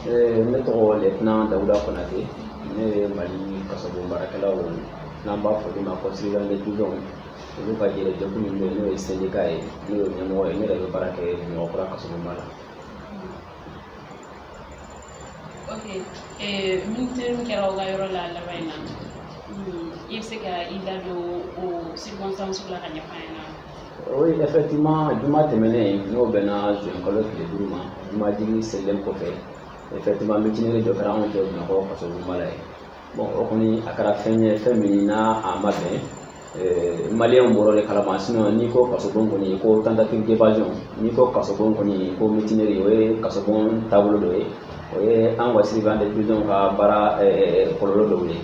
Ne tɔgɔ Lieutenant Dawuda Konate. Ne ye Mali kasobon baarakɛlaw, n'an b'a fɔ olu ma ko surveillant de prison, olu ka jɛkulu min bɛ yen, n'o ye syndicat ye, n'o ye ɲɛmɔgɔ ye. Ne yɛrɛ bɛ baara kɛ Bamakɔkura kasobonba la. Ok, mutinerie min kɛra aw ka yɔrɔ la laban in na, i bɛ se ka i da don o circonstance la ka ɲɛfɔ an ɲɛna? Oui, effectivement, juma tɛmɛnen, n'o bɛnna juin kalo tile 5 ma, juma jigi selilen kɔfɛ, effectivement, mutinerie dɔ kɛra anw fɛ Bamakɔ kasobonba la yen. Bon, o kɔni a kɛra fɛn ye, fɛn min n'a a ma bɛn. Maliyɛnw bɔra de kalama. Sinon n'i ko kasobon kɔni, ko tentative d'évasion, n'i ko kasobon kɔni, ko mutinerie, o ye kasobon taabolo dɔ ye, o ye an ka surveillant de prison ka baara kɔlɔlɔ dɔw ye.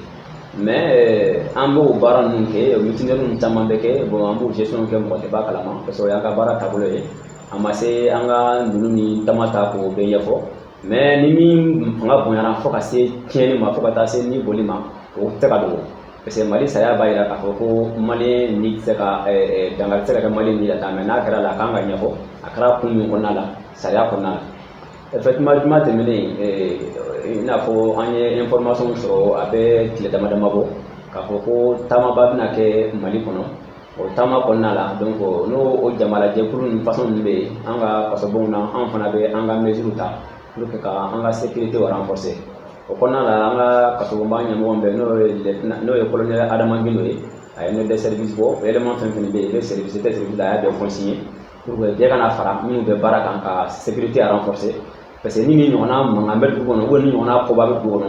Mais an b'o baara ninnu kɛ, mutinerie ninnu caman bɛ kɛ. Bon, an b'o gestion kɛ, mɔgɔ tɛ b'a kalama, parce que o y'an ka baara taabolo ye. A ma se an ka ninnu ni tama ta k'o bɛɛ ɲɛfɔ. Mais ni min fanga bonyana fo ka se tiɲɛni ma, fo ka taa se ni boli ma, o tɛ ka dogo, parce que Mali sariya b'a jira k'a fɔ ko Maliyɛn ni tɛ se ka dankari tɛ se ka kɛ Maliyɛn ni la tan. Mais n'a kɛra la, a kan ka ɲɛfɔ a kɛra kun min kɔnɔna la, sariya kɔnɔna la. Effectivement, juma tɛmɛnen, i n'a fɔ an ye information sɔrɔ, a bɛ tile dama dama bɔ, k'a fɔ ko taamaba bɛna kɛ Mali kɔnɔ. O taama kɔnɔna la, donc n'o o jamalajɛkulu ninnu façon ninnu bɛ yen an ka kasobonw na, an fana bɛ an ka mesure ta pour que ka an ka sécurité renforcer. O kɔnɔna la, an ka kasobonba ɲɛmɔgɔ bɛ, n'o ye colonel Adama Gindo ye, a ye note de service bɔ. Élément fɛn fɛn bɛ yen, i bɛ service, i tɛ service la, a y'a bɛɛ consigné pour que bɛɛ kana fara minnu bɛ baara kan ka sécurité renforcer, parce que ni nin ɲɔgɔnna mankan bɛ dugu kɔnɔ, ou ni ɲɔgɔnna koba bɛ dugu kɔnɔ,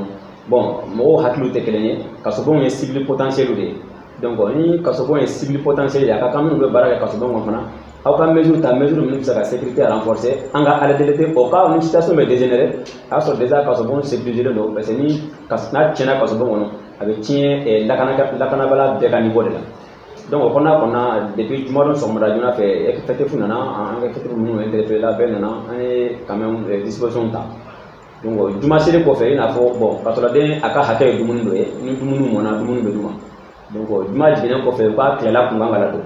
bon, mɔgɔw hakiliw tɛ kelen ye. Kasobonw ye cible potentiel de ye. Donc ni kasobon ye cible potentiel ye, a ka kan minnu bɛ baara kɛ kasobon kɔnɔ fana, aw ka mesure ta, mesure minnu bɛ se ka sécurité renforcer. An ka alerte au cas où ni situation bɛ dégénérer, a y'a sɔrɔ déjà kasobon sécurisé don, parce que ni n'a tiɲɛna kasobon kɔnɔ, a bɛ tiɲɛ lakanabala bɛɛ ka niveau de la. Donc o kɔnɔna, depuis jumadon sɔgɔmada joona fɛ, effectif nana, an ka effectif minnu interpellé la, bɛɛ nana, an ye quand même disposition ta. Donc juma seli kɔfɛ, i n'a fɔ, bon, kasoladen a ka hakɛ ye dumuni dɔ ye, ni dumuni mɔnna, dumuni bɛ d'u ma. Donc juma jiginnen kɔfɛ, u ka tilela kun kan ka ladon.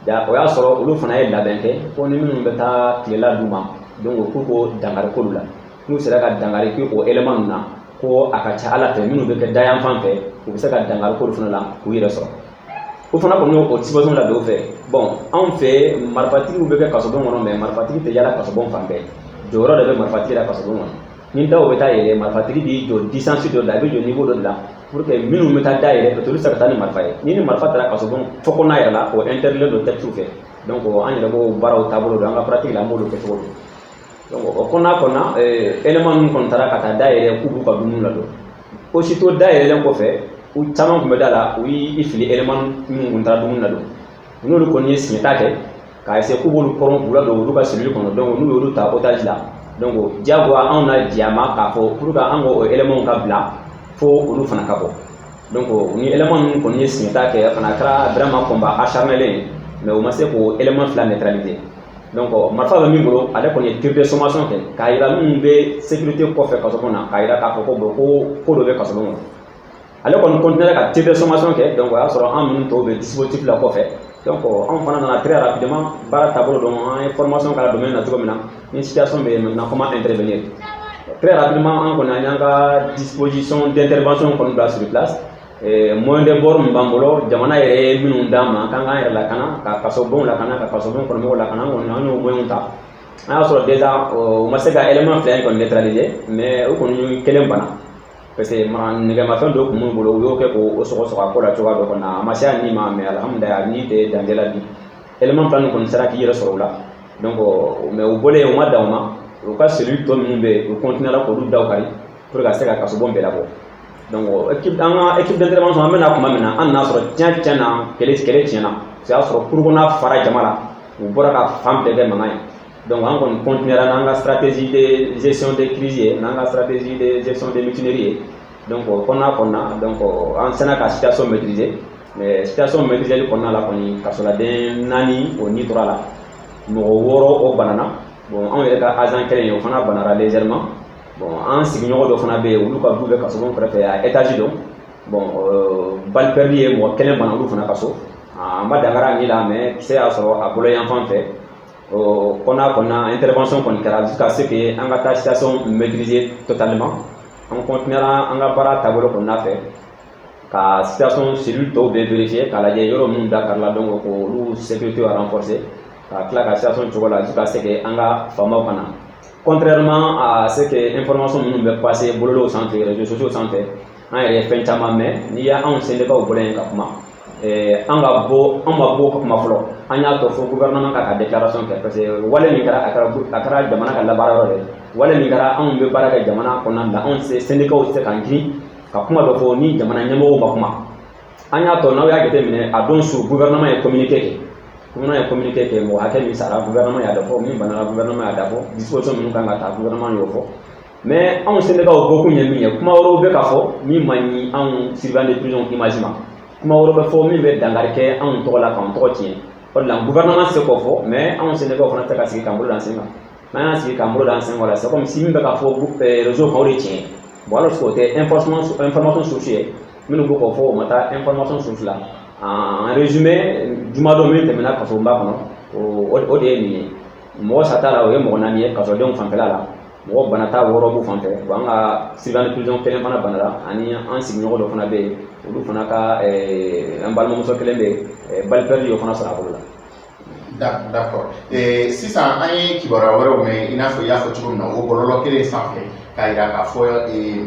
Ja, o y'a sɔrɔ olu fana ye labɛn kɛ ko ni minnu bɛ taa tilela d'u ma, donc k'u ko dankari k'olu la, n'u sera ka dankari kɛ o élément ninnu na, ko a ka ca Ala fɛ, minnu bɛ kɛ dayan fan fɛ, u bɛ se ka dankari k'olu fana la k'u yɛrɛ sɔrɔ. O fana kɔni o disposition labɛn o fɛ. Bon, anw fɛ, marifatigiw bɛ kɛ kasobon kɔnɔ, mais marifatigi tɛ yala kasobon fan bɛɛ. Jɔyɔrɔ de bɛ marifatigi la kasobon kɔnɔ. Ni daw bɛ taa yɛlɛ, marifatigi b'i jɔ distance dɔ la, a bɛ jɔ niveau dɔ de la pour que minnu bɛ taa da yɛlɛ, peut-être olu tɛ se ka taa ni marifa ye. Ni marifa taara kasobon fɔ kɔnɔna yɛrɛ la, o interdit don texte fɛ. Donc an yɛrɛ b'o baaraw taabolo dɔn, an ka pratique la, an b'olu kɛ cogo dɔn. Donc o kɔnɔna, élément ninnu kɔni taara ka taa da yɛlɛ k'u b'u ka dumuni ladon. Aussitôt da yɛlɛlen kɔfɛ, u caman tun bɛ da la, u y'i fili élément minnu tun taara dumuni ladon, n'olu kɔni ye siɲɛta kɛ k'a essayer k'u b'olu kɔrɔn k'u ladon olu ka cellule kɔnɔ. Donc n'u y'olu ta otage la, donc diyagoya anw na jɛ k'a fɔ pour que an k'o élément ka bila fo olu fana ka bɔ. Donc ni élément ninnu kɔni ye siɲɛta kɛ fana, a kɛra vraiment combat acharné ye, mais u ma se k'o élément fila neutraliser. Donc marifa bɛ min bolo, ale kɔni ye tir de sommation kɛ k'a yira minnu bɛ sécurité kɔfɛ kasobon na, k'a yira k'a fɔ ko bon, ko ko dɔ bɛ kasobon kɔnɔ. Ale kɔni continué ka tir de sommation kɛ. Donc o y'a sɔrɔ an minnu tɔw bɛ dispositif la kɔfɛ. Donc anw fana nana très rapidement, baara taabolo dɔn, an ye formation kɛra domaine na cogo min na, ni situation bɛ yen maintenant, comment intervenir très rapidement. An kɔni an y'an ka disposition d'intervention kɔni bila sur place. Moyen de bord min b'an bolo, jamana yɛrɛ ye minnu d'an ma k'an k'an yɛrɛ lakana, ka kasobonw lakana, ka kasobon kɔnɔmɔgɔw lakana, an kɔni an y'o moyens ta. An y'a sɔrɔ déjà u ma se ka élément fila in kɔni neutraliser, mais u kɔni kelen banna, parce que nɛgɛmafɛn dɔw tun b'u bolo, u y'o kɛ k'o sɔgɔsɔgɔ a ko la cogoya dɔ kɔnɔ. A ma se a ni ma, mais alhamdulilayi, a ni tɛ danger la bi. Élément fila nin kɔni sera k'i yɛrɛ sɔrɔ o la. Donc mais u bɔlen, u ma dan o ma, u ka cellule tɔ minnu bɛ yen, u continué la k'olu daw kari pour ka se ka kasobon bɛɛ labɔ. Donc équipe, an ka équipe d'intervention, an bɛna tuma min na, an nana sɔrɔ tiɲɛ tiɲɛ na, kɛlɛ kɛlɛ tiɲɛna, parce que y'a sɔrɔ kurukɔnɔ fara jama la, u bɔra ka fan bɛɛ kɛ mankan ye. Donc an kɔni continuera n'an ka stratégie de gestion de crise ye, n'an ka stratégie de gestion de mutinerie ye. Donc o kɔnɔna, donc an sera ka situation maîtriser. Mais situation maîtriser kɔnɔna la kɔni, kasoladen naani o ni tora la, mɔgɔ wɔɔrɔ o banana. Bon, anw yɛrɛ ka agent kelen ye, o fana banara légèrement. Bon, an sigiɲɔgɔn dɔ fana bɛ yen, olu ka du bɛ kasobon kɛrɛfɛ, a étage don. Bon, balle perdue ye mɔgɔ kelen bana olu fana ka so. A ma dankari a ni la, mais kisɛ y'a sɔrɔ a bolo yan fan fɛ. O kɔnɔna intervention kɔni kɛra jusqu'à ce que an ka taa situation maîtriser totalement. An continuera an ka baara taabolo kɔnɔna fɛ ka situation cellule tɔw bɛɛ vérifier k'a lajɛ yɔrɔ minnu da karila, donc k'olu sécurité renforcer, ka tila ka situation cogo la jusqu'à ce que an ka faamaw ka na. Contrairement à ce que information minnu bɛ passer bɔlɔlɔw sanfɛ, réseaux sociaux sanfɛ, an yɛrɛ ye fɛn caman mɛn. N'i y'anw syndicats bɔlen yen ka kuma, an ka bɔ, an ma bɔ ka kuma fɔlɔ. An y'a to fo gouvernement ka déclaration kɛ, parce que wale min kɛra, a kɛra jamana ka labaara yɔrɔ de. Wale min kɛra, anw bɛ baara kɛ jamana kɔnɔna la, anw syndicats tɛ se k'an girin ka kuma dɔ fɔ ni jamana ɲɛmɔgɔw ma kuma. An y'a tɔ, n'aw y'a jateminɛ, a don su gouvernement ye communiqué kɛ. Gouvernement ye communiqué kɛ, mɔgɔ hakɛ min sara, gouvernement y'a dɔ fɔ, min banana, gouvernement y'a dɔ fɔ, disposition minnu kan ka ta, gouvernement y'o fɔ. Mais anw syndicats bɔkun ye min ye, kuma wɛrɛw bɛ ka fɔ min man ɲi anw surveillant de prison image ma. Kuma wɛrɛ bɛ fɔ min bɛ dankari kɛ anw tɔgɔ la, k'anw tɔgɔ tiɲɛ. O de la gouvernement tɛ se k'o fɔ, mais anw syndicats fana tɛ ka sigi k'an bolo da an sen kan. N'an y'a sigi k'an bolo da an sen kan, c'est comme si min bɛ ka fɔ réseau kan, o de ye tiɲɛ ye. Bon, alors que o tɛ information source ye. Minnu bɛ k'o fɔ, o ma taa information source la. En résumé, jumadon min tɛmɛna kasobonba kɔnɔ, o de ye nin ye. Mɔgɔ sata la, o ye mɔgɔ 4 ye kasodenw fanfɛla la. Mɔgɔ banata 6 b'u fan fɛ. Bon, an ka surveillant de prison kelen fana banara, ani an sigiɲɔgɔn dɔ fana bɛ yen, olu fana ka an balimamuso kelen bɛ yen, balle perdue y'o fana sɔrɔ a bolo la. D'accord. Sisan an ye kibaruya wɛrɛw mɛn, i n'a fɔ i y'a fɔ cogo min na, o bɔlɔlɔ kelen sanfɛ, k'a yira k'a fɔ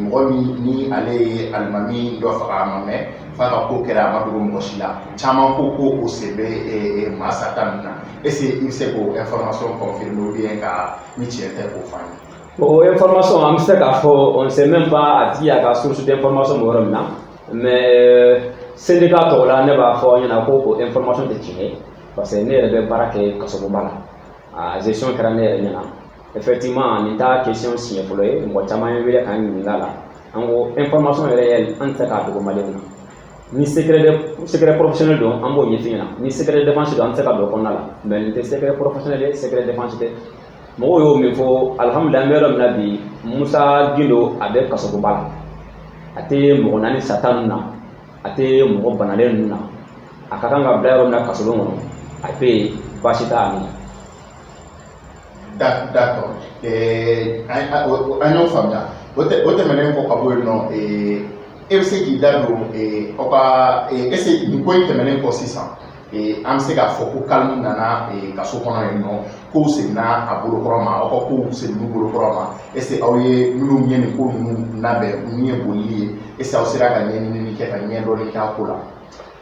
mɔgɔ min ni ale ye alimami dɔ faga, a ma mɛn f'a ka ko kɛra, a ma dogo mɔgɔ si la. Caman ko ko o sen bɛ maa sata ninnu na. Est ce que i bɛ se k'o information confirmer ou bien ka ni tiɲɛ tɛ k'o fɔ an ye? Bon, information, an bɛ se k'a fɔ, on ne sait même pas a tigi y'a ka source d'information bɔ yɔrɔ min na, mais syndicat tɔgɔ la, ne b'a fɔ aw ɲɛna ko o information tɛ tiɲɛ ye, parce que ne yɛrɛ bɛ baara kɛ kasobonba la, a gestion kɛra ne yɛrɛ ɲɛna. Effectivement, nin t'a question siɲɛ fɔlɔ ye, mɔgɔ caman ye wele k'an ɲininka la. An ko information yɛrɛ yɛrɛ, an tɛ se k'a dogo maliyɛnw na. Ni secret professionnel don, an b'o ɲɛf'i ɲɛna. Ni secret défense don, an tɛ se ka don o kɔnɔna la. Mais nin tɛ secret professionnel ye, secret défense tɛ. Mɔgɔw y'o min fɔ, alihamudulilayi, an bɛ yɔrɔ min na bi, Musa Gindo, a bɛ kasobonba la, a tɛ mɔgɔ 4 sata ninnu na, a tɛ mɔgɔ banalen ninnu na. A ka kan ka bila yɔrɔ min na, kasobon kɔnɔ, a bɛ yen, baasi t'a minɛ. D'accord, an y'o faamuya. O tɛmɛnen kɔ ka bɔ yen nɔ, e bɛ se k'i da don aw ka, est ce que nin ko in tɛmɛnen kɔ sisan, an bɛ se k'a fɔ ko calme nana kaso kɔnɔ yen nɔ, kow seginna a bolokɔrɔ ma, aw ka kow seginna u bolokɔrɔ ma? Est ce que aw ye minnu ye nin ko ninnu labɛn, min ye bolili ye, est ce que aw sera ka ɲɛɲinini kɛ ka ɲɛ dɔɔni kɛ a ko la?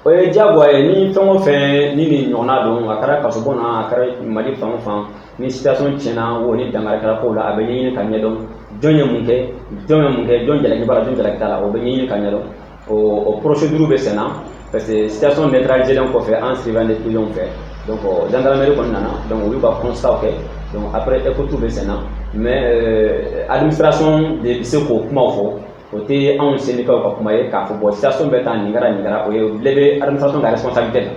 O ye diyagoya ye. Ni fɛn o fɛn ni nin ɲɔgɔnna don, a kɛra kasobon na, a kɛra Mali fan o fan, ni situation tiɲɛna o ni dankari kɛra kow la, a bɛ ɲɛɲini ka ɲɛdɔn jɔn ye mun kɛ, jɔn ye mun kɛ, jɔn jalaki b'a la, jɔn jalaki t'a la. O bɛ ɲɛɲini ka ɲɛdɔn. O procédure bɛ sen na, parce que situation neutralisée kɔfɛ, an surveillant de prison fɛ, donc gendarmerie kɔni nana, donc u y'u ka constat kɛ. Donc après, écoute bɛ sen na, mais administration de bɛ se k'o kumaw fɔ. O tɛ anw syndicat ka kuma ye k'a fɔ bon, situation bɛ taa, nin kɛra, nin kɛra. O ye bɛɛ bɛ administration ka responsabilité la,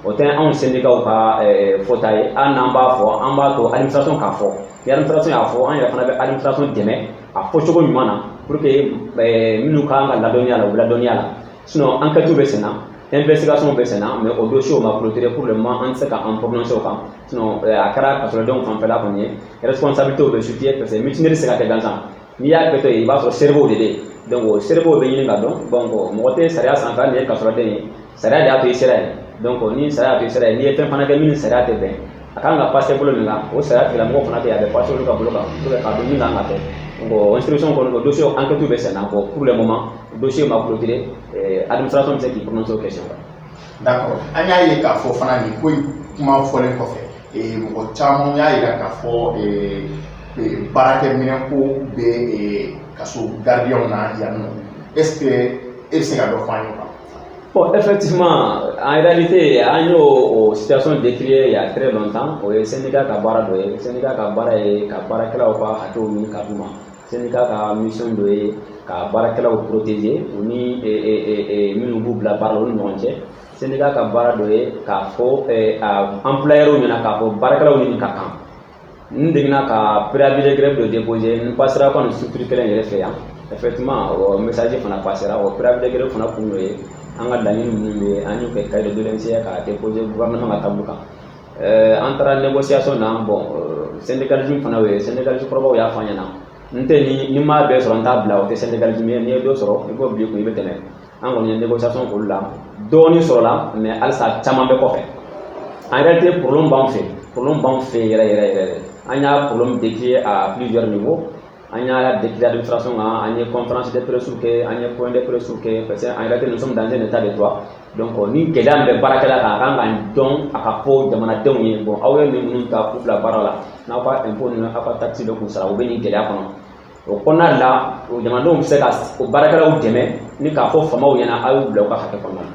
o tɛ anw syndicat ka fɔta ye. Hali n'an b'a fɔ, an b'a to administration k'a fɔ. Ni administration y'a fɔ, an yɛrɛ fana bɛ administration dɛmɛ a fɔcogo ɲuman na, pour que minnu kan ka ladɔnniya la, u bɛ ladɔnniya la. Sinon enquête bɛ sen na, investigation bɛ sen na, mais o dossier ma clôturé pour le moment, an tɛ se k'an prononcer o kan. Sinon a kɛra kasɔrɔdenw fanfɛla kɔni ye, responsabilité bɛ situer, parce que mutinerie tɛ se ka kɛ gansan. N'i y'a kɛtɔ ye, i b'a sɔrɔ cerveau de bɛ yen. Donc o cerveau bɛ ɲini ka dɔn. Donc mɔgɔ tɛ sariya sanfɛ. Hali n'i ye kasɔrɔden ye, sariya de y'a to i sera yen. Donc ni sariya y'a to i sera yen, n'i ye fɛn fana kɛ min ni sariya tɛ bɛn, a kan ka passer bolo min kan, o sariya tigilamɔgɔ fana bɛ yen, a bɛ passer olu ka bolo kan pour que k'a dɔn min kan ka kɛ. Donc instruction kɔni, o dossier enquête bɛ sen na. Bon, pour le moment, dossier ma clôturé, administration bɛ se k'i prononcer o question kan. D'accord. An y'a ye k'a fɔ fana, nin ko in kuma fɔlen kɔfɛ, mɔgɔ caman y'a yira k'a fɔ baarakɛminɛn ko bɛ kaso gardien na yan nɔ. Est ce que e bɛ se ka dɔ fɔ an ye o kan? Bon, effectivement, en réalité, an y'o situation décriée il y a très longtemps. O ye syndicat ka baara dɔ ye. Syndicat ka baara ye ka baarakɛlaw ka hakɛw ɲini ka d'u ma. Syndicat ka mission dɔ ye ka baarakɛlaw protéger u ni minnu b'u bila baara la, olu ni ɲɔgɔn cɛ. Syndicat ka baara dɔ ye k'a fɔ employeur ɲɛna k'a fɔ baarakɛlaw ni nin ka kan. N deginna ka préavis de grève dɔ déposer, n passera kɔni structure kelen yɛrɛ fɛ yan. Effectivement, o message fana passera. O préavis de grève fana kun y'o ye. An ka laɲini minnu bɛ yen, an y'o kɛ cahier de doléances ye k'a déposer gouvernement ka table kan. An taara négociation na. Bon, syndicalisme fana, o ye syndicalisme kɔrɔbaw y'a fɔ an ɲɛna. N tɛ ni m'a bɛɛ sɔrɔ, n t'a bila, o tɛ syndicalisme ye. N'i ye dɔ sɔrɔ, i b'o bila i kun, i bɛ tɛmɛ. An kɔni ye négociation k'olu la, dɔɔnin sɔrɔla, mais halisa caman bɛ kɔfɛ. En réalité, problème b'an fɛ, problème b'an fɛ yɛrɛ yɛrɛ yɛrɛ. An y'a problème décrier à plusieurs niveaux. An y'a décrier administration kan, an ye conférence de presse kɛ, an ye point de presse kɛ, parce que en réalité, nous sommes dans un état de droit. Donc ni gɛlɛya min bɛ baarakɛla kan, a kan ka dɔn, a ka fɔ jamanadenw ye: bon, aw ye nin minnu ta k'u bila baara la, n'aw ka impôt ni aw ka taxe bɛ k'u sara, u bɛ nin gɛlɛya kɔnɔ. O kɔnɔna la, o jamanadenw bɛ se ka o baarakɛlaw dɛmɛ ni k'a fɔ faamaw ɲɛna a y'u bila u ka hakɛ kɔnɔna na.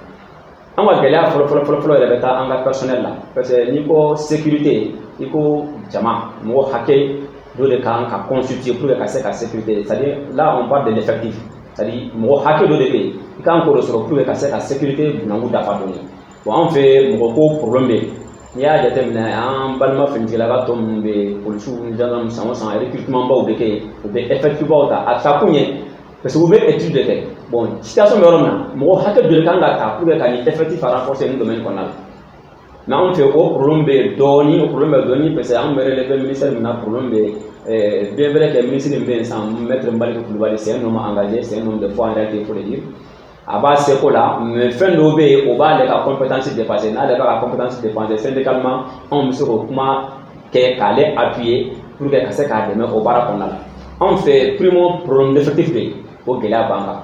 An ka gɛlɛya fɔlɔ fɔlɔ fɔlɔ fɔlɔ yɛrɛ bɛ taa an ka personnel la, parce que n'i ko sécurité, i ko jama, mɔgɔ hakɛ dɔ de kan ka constituer pour que ka se ka sécurité. C'est à dire, là, on parle de l'effectif, c'est à dire mɔgɔ hakɛ dɔ de bɛ yen, i kan k'o de sɔrɔ pour que ka se ka sécurité bunakun dafa dɔɔni. Bon, anw fɛ, mɔgɔ ko problème bɛ yen. N'i y'a jateminɛ, an balima finitigilaka tɔ minnu bɛ yen, polisiw ni gendarmes, san o san recrutement baw bɛ kɛ yen, u bɛ effectif baw ta. A ta kun ye parce que u bɛ étude de kɛ. Bon, situation bɛ yɔrɔ min na, mɔgɔ hakɛ joli kan ka ta pour que ka nin effectif renforcer nin domaine kɔnɔna la? Mais anw fɛ, o problème bɛ yen dɔɔni, o problème bɛ dɔɔni, parce que anw bɛ relever ministère min na, problème bɛ yen. Bien vrai que ministre min bɛ yen sisan, maître Malick Coulibaly, c'est un homme engagé, c'est un homme de foi en réalité, il faut le dire. A b'a seko la, mais fɛn dɔw bɛ yen, o b'ale ka compétence dépasser. N'ale b'a ka compétence dépasser, syndicalement, anw bɛ se k'o kuma kɛ k'ale appuyer pour que ka se k'a dɛmɛ o baara kɔnɔna la. Anw fɛ, primo, problème d'effectif bɛ yen, o gɛlɛya b'an kan,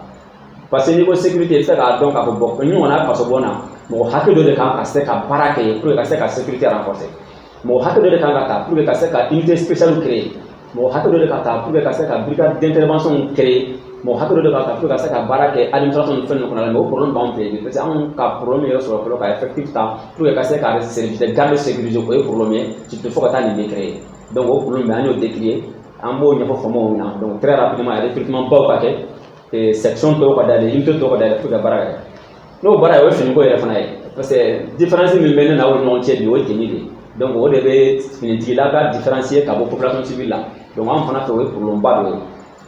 parce que n'i ko sécurité, i bɛ se k'a dɔn k'a fɔ bon, ni ɲɔgɔnna kaso bon na, mɔgɔ hakɛ dɔ de kan ka se ka baara kɛ pour que ka se ka sécurité renforcer, mɔgɔ hakɛ dɔ de kan ka ta pour que ka se ka unité spéciale créer, mɔgɔ hakɛ dɔ de ka ta pour que ka se ka brigade d'intervention créer, mɔgɔ hakɛ dɔ de ka ta pour que ka se ka baara kɛ administration ni fɛn ninnu kɔnɔna la. Mais o problème b'anw fɛ yen, parce que anw ka problème yɛrɛ sɔrɔ fɔlɔ ka effectif ta pour que ka se ka service de garde sécuriser, o ye problème ye, surtout fo ka taa nin de créer. Donc o problème bɛ, an y'o décrier, an b'o ɲɛfɔ faamaw ɲɛna. Donc très rapidement, recrutement baw ka kɛ, section tɔw ka dayɛlɛ, unité tɔw ka dayɛlɛ pour que baara kɛ. N'o baara ye, o ye finiko yɛrɛ fana ye, parce que différence min bɛ ne n'aw ni ɲɔgɔn cɛ bi, o ye tenue de ye. Donc o de bɛ finitigila ka différencier ka bɔ population civile la. Donc an fana fɛ, o ye problème ba dɔ ye,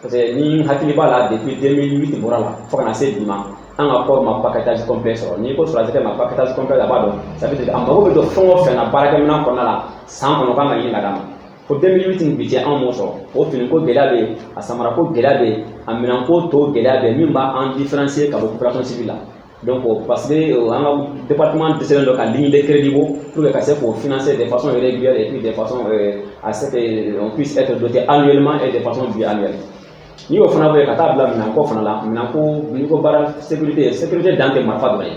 parce que ni hakili b'a la, depuis 2008 bɔra la fo ka na se bi ma, an ka corps ma paquetage complet sɔrɔ. N'i ko sɔrɔdasi ma paquetage complet, a b'a dɔn, ça veut dire a mago bɛ jɔ fɛn o fɛn na baarakɛminɛn kɔnɔna la san kɔnɔ, kan ka ɲini ka d'a ma. Fo 2008 ni bi cɛ, anw m'o sɔrɔ. O finiko gɛlɛya bɛ yen, a samarako gɛlɛya bɛ yen, a minɛnko tɔw gɛlɛya bɛ yen, min b'an différencier ka bɔ population civile la. Donc parce que an ka département dɛsɛlen don ka ligne de crédit bɔ pour que ka se k'o financer de façon régulière et puis de façon à ce que on puisse être doté annuellement et de façon biannuelle. N'i y'o fana bɔ yen, ka taa bila minɛnko fana la, minɛnko, n'i ko baara sécurité, sécurité dan tɛ marifa dɔrɔn ye.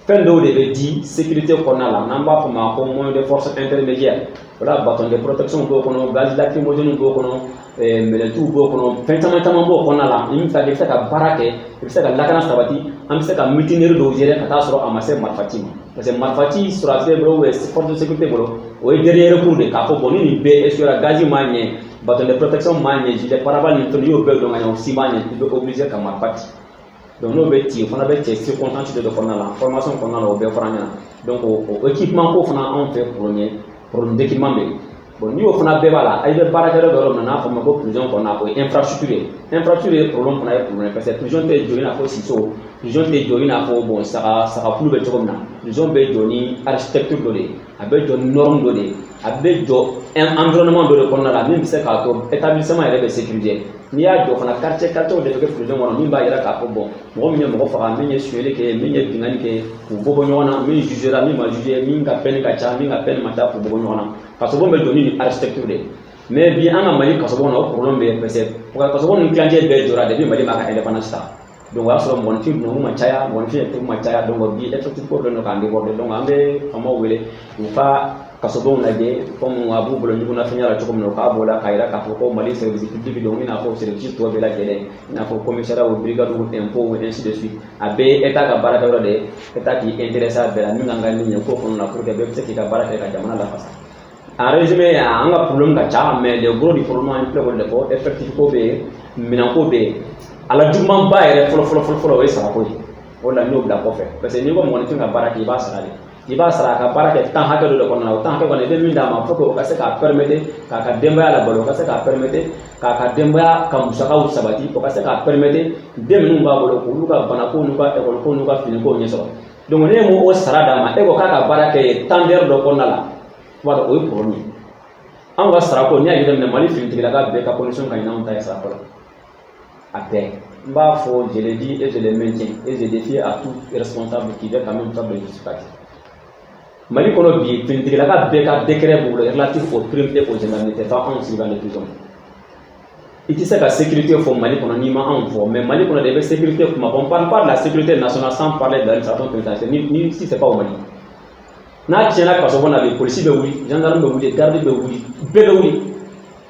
Fɛn dɔw de bɛ di sécurité kɔnɔna la, n'an b'a fɔ ma ko moyen de force intermédiaire. O la, bâton de protection b'o kɔnɔ, gaz lacrymogène b'o kɔnɔ, mɛlɛtiw b'o kɔnɔ, fɛn caman caman b'o kɔnɔna la. I bɛ se ka baara kɛ, i bɛ se ka lakana sabati, an bɛ se ka mutinerie dɔw gérer ka taa sɔrɔ a ma se marifa ci ma, parce que marifa ci sɔrɔdasi bolo ou force de sécurité bolo, o ye dernier recours de, k'a fɔ bon, ni nin bɛɛ échoué, gazi m'a ɲɛ, bâton de protection m'a ɲɛ, gilet pare-balles ni fɛn, n'i y'o bɛɛ dɔn ka ɲɛ, o si m'a ɲɛ, i bɛ obligé ka marifa ci. Donc n'o bɛ ci, o fana bɛ cɛ circonstance dɔ kɔnɔna la, formation kɔnɔna la, o bɛɛ fɔra an ɲɛna. Donc o équipement ko fana, anw fɛ, problème ye, problème d'équipement bɛ yen. Bon, n'i y'o fana bɛɛ b'a la, i bɛ baarakɛyɔrɔ dɔ yɔrɔ min na, n'a fɔ ma ko prison kɔnɔna, o ye infrastructure ye. Infrastructure ye problème fana ye, problème, parce que prison tɛ jɔ i n'a fɔ siso, prison tɛ jɔ i n'a fɔ bon, saga sagakulu bɛ cogo min na. Prison bɛ jɔ ni architecture dɔ de ye, a bɛ jɔ ni norme dɔ de ye, a bɛ jɔ environnement dɔ de kɔnɔna la min bɛ se k'a to établissement yɛrɛ bɛ sécuriser. N'i y'a jɔ fana, quartier quartier de bɛ kɛ prison kɔnɔ, min b'a yira k'a fɔ bon, mɔgɔ min ye mɔgɔ faga, min ye sonyɛli kɛ, min ye binkanni kɛ, k'u bɔ bɔ ɲɔgɔn na, min jugera, min ma juger, min ka peine ka ca, min ka peine ma ca, k'u bɔ bɔ ɲɔgɔn na. Kasobon bɛ jɔ ni nin architecture de ye. Mais bi, an ka Mali kasobon na, o problème bɛ yen, parce que kasobon ninnu tilancɛ bɛɛ jɔra depuis Mali m'a ka indépendance ta. Donc o y'a sɔrɔ mɔgɔninfin donnakun ma caya, mɔgɔninfin effectif ma caya. Donc bi, effectif ko dɔ k'an déborder. Donc an bɛ faamaw wele u ka kasobonw lajɛ, comme a b'u bolo ɲugunnafɛnya la cogo min na, u k'a bɔ la k'a yira k'a fɔ ko Mali service public don, i n'a fɔ service tɔ bɛɛ lajɛlen, i n'a fɔ commissariat, brigade, impôt, ainsi de suite. A bɛɛ ye état ka baarakɛyɔrɔ de ye. État k'i intéressé a bɛɛ la, min kan ka min ɲɛ ko kɔnɔna na, pour que bɛɛ bɛ se k'i ka baara kɛ ka jamana lafasa. En résumé, an ka problème ka ca, mais le gros du problème, an filɛ k'o de fɔ: effectif ko bɛ yen, minɛnko bɛ yen. A la jugumanba yɛrɛ fɔlɔ fɔlɔ fɔlɔ fɔlɔ, o ye sarako ye. O la, n y'o bila kɔfɛ, parce que n'i ko mɔgɔninfin ka baara kɛ, i b'a sara de, i b'a sara a ka baara kɛ temps hakɛ dɔ de kɔnɔna na. O temps hakɛ kɔnɔ, i bɛ min d'a ma, faut que o ka se k'a permettre k'a ka denbaya labalo, o ka se k'a permettre k'a ka denbaya ka musakaw sabati, o ka se k'a permettre den minnu b'a bolo, k'olu ka banako n'u ka école ko n'u ka finiko ɲɛ sɔrɔ. Donc ne m'o sara d'a ma, e ko k'a ka baara kɛ temps d'heure dɔ kɔnɔna la. I b'a dɔn, o ye problème ye. Anw ka sarako, n'i y'a jateminɛ, Mali finitigilaka bɛɛ ka condition ka ɲi n'anw ta ye sarako la. A bɛɛ, n b'a fɔ, je le dis et je le maintiens et je défie à tout responsable qui veut quand même faire de justificatif. Mali kɔnɔ bi, finitigilaka bɛɛ ka décret b'u bolo relatif aux primes et aux indemnités, fɔ anw surveillant de prison. I tɛ se ka sécurité fɔ Mali kɔnɔ n'i ma anw fɔ. Mais Mali kɔnɔ de, i bɛ sécurité kuma fɔ, on parle pas de la sécurité nationale sans parler de l'administration pénitentiaire, ni si c'est pas au Mali. N'a tiɲɛna kaso kɔnɔ bi, polisi bɛ wuli, gendarme bɛ wuli, garde bɛ wuli, bɛɛ bɛ wuli.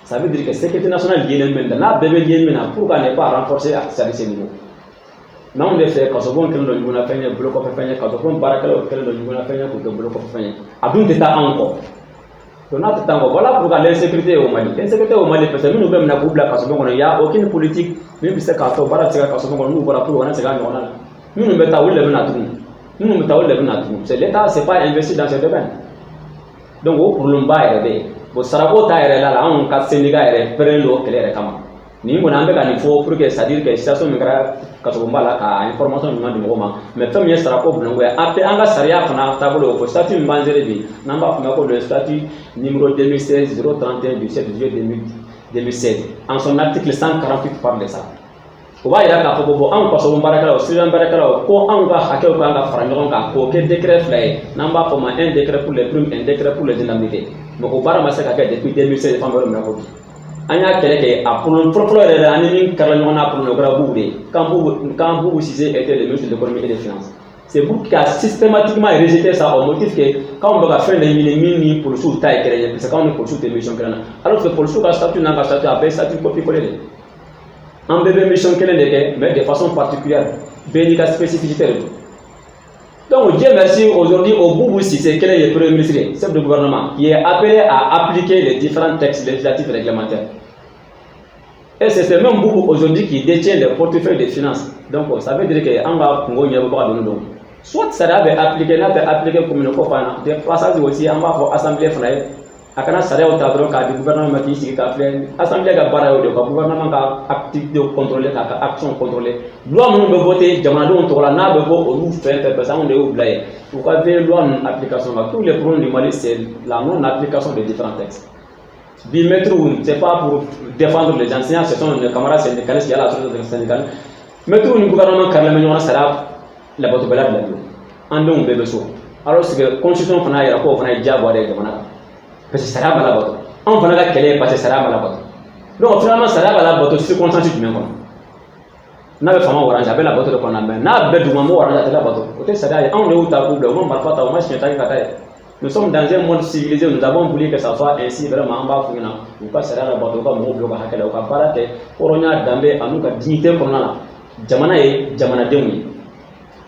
Ça veut dire que sécurité nationale yelen min n'a bɛɛ bɛ yen min na, pourquoi ne pas renforcer à ce niveau? Mais anw de fɛ, kasobon kɛlen don ɲugunnafɛn ye, bolokɔfɛfɛn ye. Kasobon baarakɛlaw kɛlen don ɲugunnafɛn ye k'u kɛ bolokɔfɛfɛn ye. A dun tɛ taa anw kɔ. Donc n'a tɛ taa kɔ, voilà pourquoi l'insécurité est au Mali. L'insécurité est au Mali parce que minnu bɛ minɛ k'u bila kasobon kɔnɔ, il y a aucune politique min bɛ se k'a to baara bɛ se ka kasobon kɔnɔ, n'u bɔra pour kana segin a ɲɔgɔnna la. Minnu bɛ taa, olu de bɛ na tuguni. Minnu bɛ taa, olu de bɛ na tuguni. C'est l'État, c'est pas investi dans ce domaine. Donc o problème ba yɛrɛ bɛ yen. Bon, sarako ta yɛrɛ la, anw ka syndicat yɛrɛ pɛrɛnnen don o kɛlɛ yɛrɛ kama. Nin kɔni, an bɛ ka nin fɔ pour que, c'est à dire que situation min kɛra kasobonba la, ka information ɲuman di mɔgɔw ma. Mais fɛn min ye sarako bulonko ye, an an ka sariya fana taabolo o fɔ, statut min b'an géré bi, n'an b'a fɔ ma ko le statut numéro 2016 031 du 7 juillet 2016, en son article 148 parle de ça. O b'a yira k'a fɔ ko bon, anw kasobon baarakɛlaw, surveillant baarakɛlaw, ko anw ka hakɛw kan ka fara ɲɔgɔn kan k'o kɛ décret fila ye, n'an b'a fɔ ma un décret pour les primes, un décret pour les indemnités. Mais o baara ma se ka kɛ depuis 2016 fan bɛ yɔrɔ min na ko bi. An y'a kɛlɛ kɛ, a problème fɔlɔfɔlɔ yɛrɛ la, ani min kɛra ɲɔgɔn na, problème o kɛra Boubou de ye. Quand Boubou Cissé était le ministre de l'Économie et des Finances, c'est pour qu'il a systématiquement rejeté ça au motif que k'anw bɛ ka fɛn de ɲini min ni polisiw ta ye kelen ye, parce que k'anw ni polisiw tɛ mission kelen na, alors que polisiw ka statut n'an ka statut, a bɛɛ ye statut copier coller de. An bɛɛ bɛ mission kelen de kɛ, mais de façon particulière, bɛɛ n'i ka spécificité de don. Donc Dieu merci, aujourd'hui, o Boubou Cissé kelen ye premier ministre, chef de gouvernement, qui est appelé à appliquer les différents textes législatifs et réglementaires. Et c'est ce même Boubou aujourd'hui qui détient le portefeuille des finances. Donc ça veut dire que an ka kungo ɲɛbɔbaga ninnu don. Soit sariya bɛ appliquer, n'a tɛ appliquer commune ko fana de passage aussi, an b'a fɔ assemblée fana ye, a kana sariyaw ta dɔrɔn k'a di gouvernement ma k'i sigi k'a filɛ. Assemblée ka baara y'o de ye, ka gouvernement ka activité contrôler, k'a ka action contrôler. Loi minnu bɛ voter jamanadenw tɔgɔ la, n'a bɛ bɔ olu fɛn fɛn, parce que anw de y'u bila yen, u ka veiller loi ninnu application kan. Tous les problèmes du Mali, c'est la non application des différents textes. Bi maître, c'est pas pour défendre les enseignants, ce sont nos camarades syndicalistes qui a la société syndicale. Maître ni gouvernement karilen bɛ ɲɔgɔn na sariya labatobaliya bila bolo, an denw bɛɛ bɛ so, alors que constitution fana y'a yira k'o fana ye diyagoya de ye jamana kan, parce que sariya ma labato. Anw fana ka kɛlɛ ye parce que sariya ma labato. Donc finalement, sariya b'a labato circonstance jumɛn kɔnɔ? N'a bɛ faama arranger, a bɛ labato de kɔnɔ, mais n'a bɛ dugumamɔgɔw arranger, a tɛ labato. O tɛ sariya ye. Anw de y'u ta k'u bila, u ma marifa ta, u ma siɲɛ ta kɛ ka taa ye. Nous sommes dans un monde civilisé, nous avons voulu que ça soit ainsi. Vraiment, an b'a f'u ɲɛna, u ka sariya labato, u ka mɔgɔw bila u ka hakɛ la, u ka baara kɛ hɔrɔnya, danbe ani ka dignité kɔnɔna la. Jamana ye jamanadenw ye.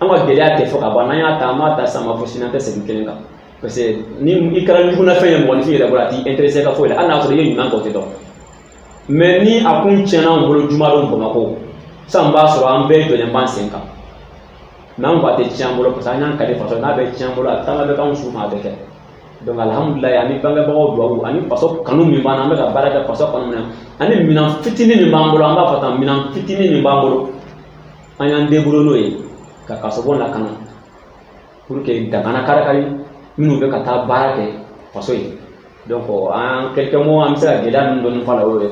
An ka gɛlɛya tɛ fɔ ka ban. N'an y'a ta, an b'a ta sisan, ma fɔ sini an tɛ segin kelen kan, parce que ni i kɛra ɲugunnafɛn ye mɔgɔninfin yɛrɛ bolo, a t'i intéressé ka foyi la, hali n'a sɔrɔ i ye ɲuman kɛ, o tɛ dɔn. Mais ni a kun tiɲɛna anw bolo jumadon Bamakɔ sisan, b'a sɔrɔ an bɛɛ jɔlen b'an sen kan. Mais an ko a tɛ tiɲɛ an bolo, parce que an y'an kali faso, n'a bɛ tiɲɛ an bolo, a taama bɛ k'anw su ma, a bɛ kɛ. Donc alhamdulilayi, ani bangebagaw duwawu ani faso kanu min b'an na, an bɛ ka baara kɛ faso kanu min na, ani minɛn fitinin min b'an bolo, an b'a fɔ tan, minɛn fitinin min b'an bolo, an y'an débrouiller n'o ye ka kasobon lakana pour que dangana kari-kari minnu bɛ ka taa baara kɛ faso ye. Donc en quelques mots, an bɛ se ka gɛlɛya min dɔɔni fɔ a la, o ye.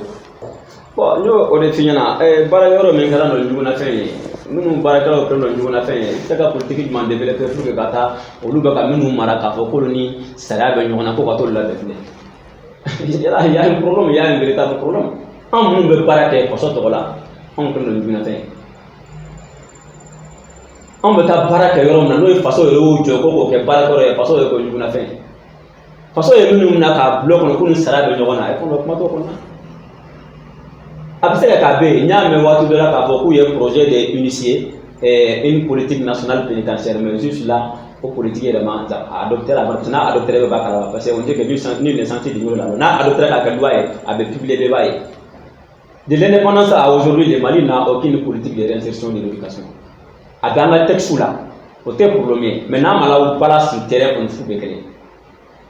Bon, n y'o o de f'i ɲɛna, baara yɔrɔ min kɛra nɔ ɲugunnafɛn ye, minnu baarakɛlaw kɛlen don ɲugunnafɛn ye, i bɛ se ka politique jumɛn développer pour que ka taa olu bɛ ka minnu mara, k'a fɔ k'olu ni sariya bɛ ɲɔgɔn na, ko ka t'olu labɛn filɛ? Il y a un problème, il y a un véritable problème. An minnu bɛ baara kɛ faso tɔgɔ la, anw kɛlen don ɲugunnafɛn ye. Anw bɛ taa baara kɛ yɔrɔ min na, n'o ye faso yɛrɛ y'o jɔ ko k'o kɛ baarakɛyɔrɔ ye, faso yɛrɛ k'o ɲugunnafɛn ye. Faso ye minnu minɛ k'a bila kɔnɔ k'u ni sariya bɛ ɲɔgɔn na, e kɔnɔ kuma t'o kɔnɔ. A bɛ se ka k'a bɛ yen, n y'a mɛn waati dɔ la k'a fɔ k'u ye projet de initier une politique nationale pénitentiaire, mais juste là, o politique yɛrɛ ma adopté la, parce que n'a adopté bɛ b'a kalama, parce que on dit que nul n'est censé ignorer la loi. N'a adopté k'a kɛ loi ye, a bɛ publier, bɛɛ b'a ye. De l'indépendance à aujourd'hui, le Mali n'a aucune politique de réinsertion de l'éducation. A bɛ an ka texte la, o tɛ problème ye, mais n'a ma la baara sur terrain kɔni, fu bɛ kelen.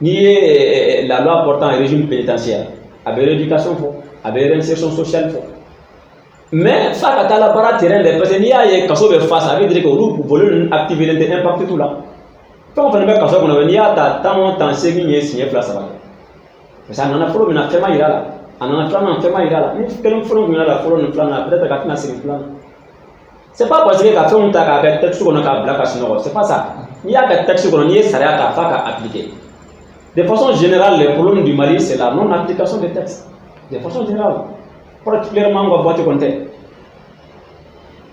N'i ye la loi portant régime pénitentiaire, a bɛ rééducation fɔ, a bɛ réinsertion sociale fɔ, mais f'a ka taa la baara terrain dɛ, parce que n'i y'a ye kaso bɛ fa, ça veut dire que olu volet ninnu activé tɛ, impact t'u la. Fɛn o fɛn bɛ kaso kɔnɔ, n'i y'a ta tan o tan, 8 ye siɲɛ fila saba kɛ, parce que a nana fɔlɔ min na, fɛn ma yira la. A nana filanan, fɛn ma yira la. Ni kelen fɔlɔ kun yira la fɔlɔ ni filanan, peut-être ka tɛna segin filanan. C'est pas parce que ka fɛnw ta k'a kɛ texte kɔnɔ k'a bila ka sunɔgɔ, c'est pas ça. N'i y'a kɛ texte kɔnɔ, n'i ye sariya ta, f'a ka appliquer. De façon générale, les problèmes du Mali, c'est la non application des textes de façon générale. Particulièrement an ka boîte kɔni tɛ,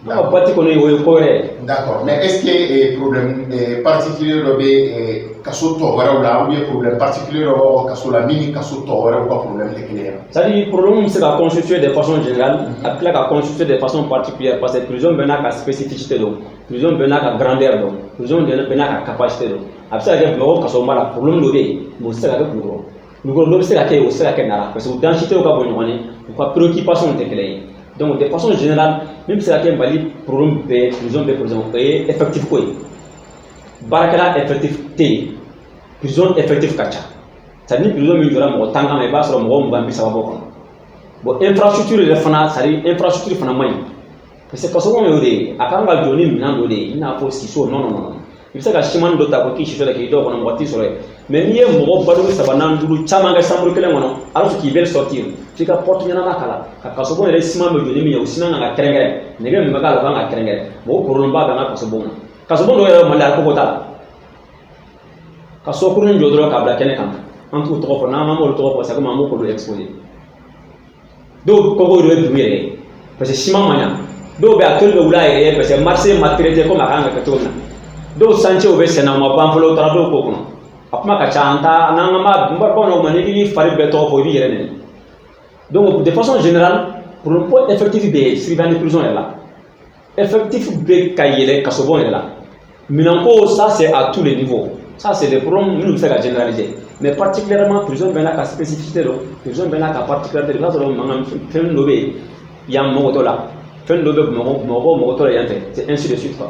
an ka boîte kɔni, o ye ko wɛrɛ ye. D'accord, mais est-ce que problème particulier dɔ bɛ kaso tɔ wɛrɛw la, ou bien problème particulier dɔ b'aw ka kaso la min ni kaso tɔ wɛrɛw ka problème tɛ kelen ye? C'est-à-dire, problème bɛ se ka constituer de façon générale, a bɛ tila ka constituer de façon particulière, parce que prison bɛɛ n'a ka spécificité don, prison bɛɛ n'a ka grandeur don, prison bɛɛ n'a ka capacité don. A bɛ se ka kɛ Bamakɔ kasoba la, problème dɔ bɛ yen, mais o tɛ se ka kɛ Kulukɔrɔ. Kulukɔrɔ dɔ bɛ se ka kɛ yen, o tɛ se ka kɛ Nara, parce que u densité ka bon ɲɔgɔn ye, u ka préoccupation tɛ kelen ye. Donc de façon générale, min bɛ se ka kɛ Mali problème bɛɛ, prison bɛɛ prison, o ye effectif ko ye. Baarakɛla effectif tɛ yen, prison effectif ka ca. C'est à dire, ni prison min jɔra mɔgɔ 10 kama, i b'a sɔrɔ mɔgɔ 20, 30 b'o kɔnɔ. Bon, infrastructure yɛrɛ fana, c'est à dire infrastructure fana man ɲi, parce que kasobon y'o de ye, a kan ka jɔ ni minɛn dɔ de ye, i n'a fɔ siso. Non, non, non, i bɛ se ka siman dɔ ta ko k'i siso la k'i dɔw kɔnɔ, mɔgɔ t'i sɔrɔ yen. Mais n'i ye mɔgɔ baliku saba, naani, duuru caman kɛ chambre kelen kɔnɔ, alors qu'ils veulent sortir, f'i ka porte ɲɛnama k'a la, ka kasobon yɛrɛ siman bɛ jɔ ni min ye, o siman kan ka kɛrɛnkɛrɛn, nɛgɛ min bɛ k'a la, o kan ka kɛrɛnkɛrɛn. Mɔgɔ problème ba bɛ an ka kasobon na. Kasobon dɔw yɛrɛ, Mali la, koko t'a la, ka so kurun jɔ dɔrɔn k'a bila kɛnɛ kan. An t'u tɔgɔ fɔ, n'an m'olu tɔgɔ fɔ, c'est comme an b'o k'olu exposer. Dɔw kɔkɔ yɛrɛ bɛ dugu yɛrɛ ye, parce que siman ma ɲa. Dɔw bɛ a toli bɛ wuli a yɛrɛ ye, parce que marché ma traité comme a kan ka kɛ cogo min na. Dɔw chantier bɛ senna, u ma ban fɔlɔ, u taara dɔw ko kɔnɔ. A kuma ka ca, an ta n'an ka bamananw ma, n'i k'i fari bɛɛ tɔgɔ fɔ, i b'i yɛrɛ nɛni. Donc de façon générale, problème effectif bɛ yen surveillant de prison yɛrɛ la, effectif bɛ ka yɛlɛ kasobon yɛrɛ la. Minɛnko, ça c'est à tous les niveaux, ça c'est des problèmes minnu bɛ se ka généraliser, mais particulièrement prison bɛɛ n'a ka spécificité don, prison bɛɛ n'a ka particularité. I b'a sɔrɔ mankan fɛn dɔ bɛ yen yan, mɔgɔ t'o la, fɛn dɔ bɛ Bamakɔ, Bamakɔ mɔgɔ t'o la yan fɛ, c'est ainsi de suite quoi.